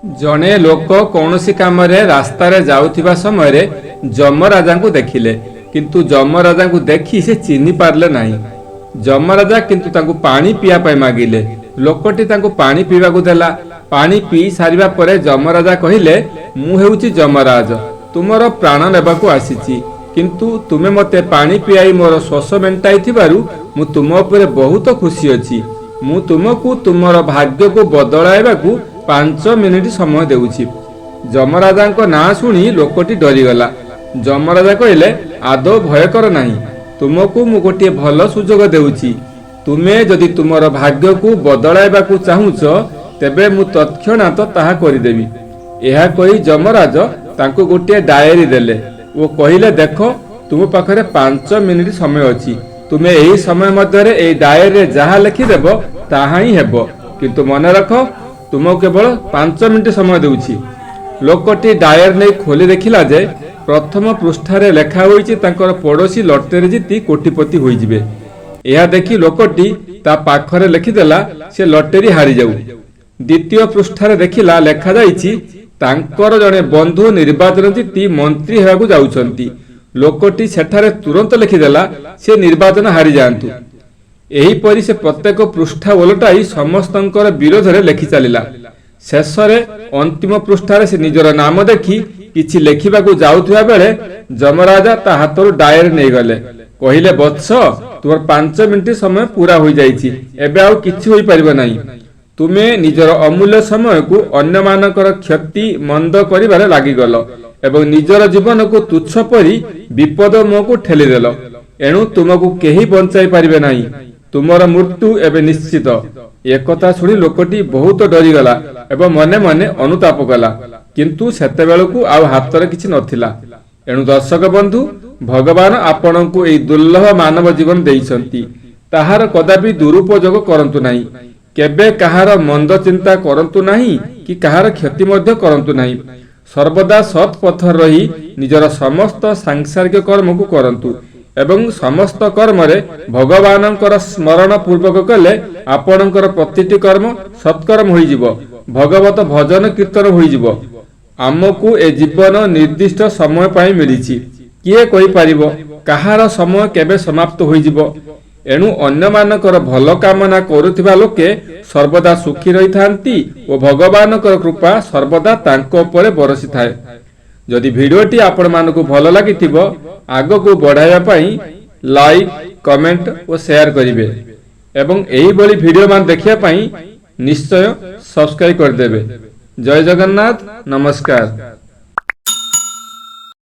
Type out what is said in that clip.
ଜଣେ ଲୋକ କୌଣସି କାମରେ ରାସ୍ତାରେ ଯାଉଥିବା ସମୟରେ ଯମରାଜାଙ୍କୁ ଦେଖିଲେ, କିନ୍ତୁ ଯମରାଜାଙ୍କୁ ଦେଖି ସେ ଚିହ୍ନି ପାରିଲେ ନାହିଁ। ଯମରାଜା କିନ୍ତୁ ତାଙ୍କୁ ପାଣି ପିଇବା ପାଇଁ ମାଗିଲେ। ଲୋକଟି ତାଙ୍କୁ ପାଣି ପିଇବାକୁ ଦେଲା। ପାଣି ପିଇ ସାରିବା ପରେ ଯମରାଜା କହିଲେ, ମୁଁ ହେଉଛି ଯମରାଜ, ତୁମର ପ୍ରାଣ ନେବାକୁ ଆସିଛି। କିନ୍ତୁ ତୁମେ ମୋତେ ପାଣି ପିଆଇ ମୋର ଶୋଷ ମେଣ୍ଟାଇଥିବାରୁ ମୁଁ ତୁମ ଉପରେ ବହୁତ ଖୁସି ଅଛି। ମୁଁ ତୁମକୁ ତୁମର ଭାଗ୍ୟକୁ ବଦଳାଇବାକୁ 5 ମିନିଟ୍ ସମୟ ଦେଉଛି। ଯମରାଜାଙ୍କ ନାଁ ଶୁଣି ଲୋକଟି ଡରିଗଲା। ଯମରାଜା କହିଲେ, ଆଦୌ ଭୟ କର ନାହିଁ। ତୁମକୁ ମୁଁ ଗୋଟିଏ ଭଲ ସୁଯୋଗ ଦେଉଛି। ତୁମେ ଯଦି ତୁମର ଭାଗ୍ୟକୁ ବଦଳାଇବାକୁ ଚାହୁଁଛ, ତେବେ ମୁଁ ତତ୍କ୍ଷଣାତ ତାହା କରିଦେବି। ଏହା କହି ଯମରାଜ ତାଙ୍କୁ ଗୋଟିଏ ଡାଏରୀ ଦେଲେ ଓ କହିଲେ, ଦେଖ, ତୁମ ପାଖରେ 5 ମିନିଟ୍ ସମୟ ଅଛି। ତୁମେ ଏହି ସମୟ ମଧ୍ୟରେ ଏହି ଡାଏରୀରେ ଯାହା ଲେଖିଦେବ, ତାହା ହିଁ ହେବ। କିନ୍ତୁ ମନେ ରଖ, ତୁମକୁ କେବଳ 5 ମିନିଟ୍ ସମୟ ଦେଉଛି। ଲୋକଟି ଡାଏରୀ ନେଇ ଖୋଲି ଦେଖିଲା ଯେ ପ୍ରଥମ ପୃଷ୍ଠାରେ ଲେଖା ହୋଇଛି, ତାଙ୍କର ପଡ଼ୋଶୀ ଲଟେରୀ ଜିତି କୋଟିପତି ହୋଇଯିବେ। ଏହା ଦେଖି ଲୋକଟି ତା ପାଖରେ ଲେଖିଦେଲା, ସେ ଲଟେରୀ ହାରିଯାଉ। ଦ୍ୱିତୀୟ ପୃଷ୍ଠାରେ ଦେଖିଲା, ଲେଖାଯାଇଛି, ତାଙ୍କର ଜଣେ ବନ୍ଧୁ ନିର୍ବାଚନ ଜିତି ମନ୍ତ୍ରୀ ହେବାକୁ ଯାଉଛନ୍ତି। ଲୋକଟି ସେଠାରେ ତୁରନ୍ତ ଲେଖିଦେଲା, ସେ ନିର୍ବାଚନ ହାରିଯାଆନ୍ତୁ। ଏହିପରି ସେ ପ୍ରତ୍ୟେକ ପୃଷ୍ଠା ଓଲଟାଇ ସମସ୍ତଙ୍କର ବିରୋଧରେ ଲେଖି ଚାଲିଲା। ଶେଷରେ ଅନ୍ତିମ ପୃଷ୍ଠାରେ ସେ ନିଜର ନାମ ଦେଖି କିଛି ଲେଖିବାକୁ ଯାଉଥିବା ବେଳେ ଯମରାଜା ତା ହାତରୁ ଡାଏରୀ ନେଇଗଲେ। କହିଲେ, ବତ୍ସ, ତୁମର 5 ମିନିଟ୍ ସମୟ ପୁରା ହୋଇଯାଇଛି। ଏବେ ଆଉ କିଛି ହୋଇପାରିବ ନାହିଁ। ତୁମେ ନିଜର ଅମୂଲ୍ୟ ସମୟକୁ ଅନ୍ୟମାନଙ୍କର କ୍ଷତି ମନ୍ଦ କରିବାରେ ଲାଗିଗଲ ଏବଂ ନିଜର ଜୀବନକୁ ତୁଚ୍ଛ ପରି ବିପଦ ମୁହଁକୁ ଠେଲିଦେଲ। ଏଣୁ ତୁମକୁ କେହି ବଞ୍ଚାଇ ପାରିବେ ନାହିଁ। ତୁମର ମୃତ୍ୟୁ ଏବେ ନିଶ୍ଚିତ। ଏକଥା ଶୁଣି ଲୋକଟି ବହୁତ ଡରିଗଲା ଏବଂ ମନେ ମନେ ଅନୁତାପ କଲା। କିନ୍ତୁ ସେତେବେଳକୁ ଆଉ ହାତରେ କିଛି ନଥିଲା। ଏଣୁ ଦର୍ଶକ ବନ୍ଧୁ, ଭଗବାନ ଆପଣଙ୍କୁ ଏହି ଦୁର୍ଲଭ ମାନବ ଜୀବନ ଦେଇଛନ୍ତି। ତାହାର କଦାପି ଦୁରୁପଯୋଗ କରନ୍ତୁ ନାହିଁ। କେବେ କାହାର ମନ୍ଦ ଚିନ୍ତା କରନ୍ତୁ ନାହିଁ କି କାହାର କ୍ଷତି ମଧ୍ୟ କରନ୍ତୁ ନାହିଁ। ସର୍ବଦା ସତ୍ ପଥରେ ରହି ନିଜର ସମସ୍ତ ସାଂସାରିକ କର୍ମକୁ କରନ୍ତୁ ଏବଂ ସମସ୍ତ କର୍ମରେ ଭଗବାନଙ୍କର ସ୍ମରଣ ପୂର୍ବକ କଲେ ଆପଣଙ୍କର ପ୍ରତିଟି କର୍ମ ସତ୍କର୍ମ ହୋଇଯିବ, ଭଗବତ ଭଜନ କୀର୍ତ୍ତନ ହୋଇଯିବ। ଆମକୁ ଏ ଜୀବନ ନିର୍ଦ୍ଦିଷ୍ଟ ସମୟ ପାଇଁ ମିଳିଛି। କିଏ କହିପାରିବ କାହାର ସମୟ କେବେ ସମାପ୍ତ ହୋଇଯିବ? ଏଣୁ ଅନ୍ୟମାନଙ୍କର ଭଲ କାମନା କରୁଥିବା ଲୋକେ ସର୍ବଦା ସୁଖୀ ରହିଥାନ୍ତି ଓ ଭଗବାନଙ୍କର କୃପା ସର୍ବଦା ତାଙ୍କ ଉପରେ ବରସିଥାଏ। ଯଦି ଭିଡ଼ିଓଟି ଆପଣମାନଙ୍କୁ ଭଲ ଲାଗିଥିବ, ଆଗକୁ ବଢ଼ାଇବା ପାଇଁ ଲାଇକ୍, କମେଣ୍ଟ ଓ ସେୟାର କରିବେ ଏବଂ ଏହିଭଳି ଭିଡ଼ିଓ ମାନ ଦେଖିବା ପାଇଁ ନିଶ୍ଚୟ ସବସ୍କ୍ରାଇବ କରିଦେବେ। ଜୟ ଜଗନ୍ନାଥ, ନମସ୍କାର।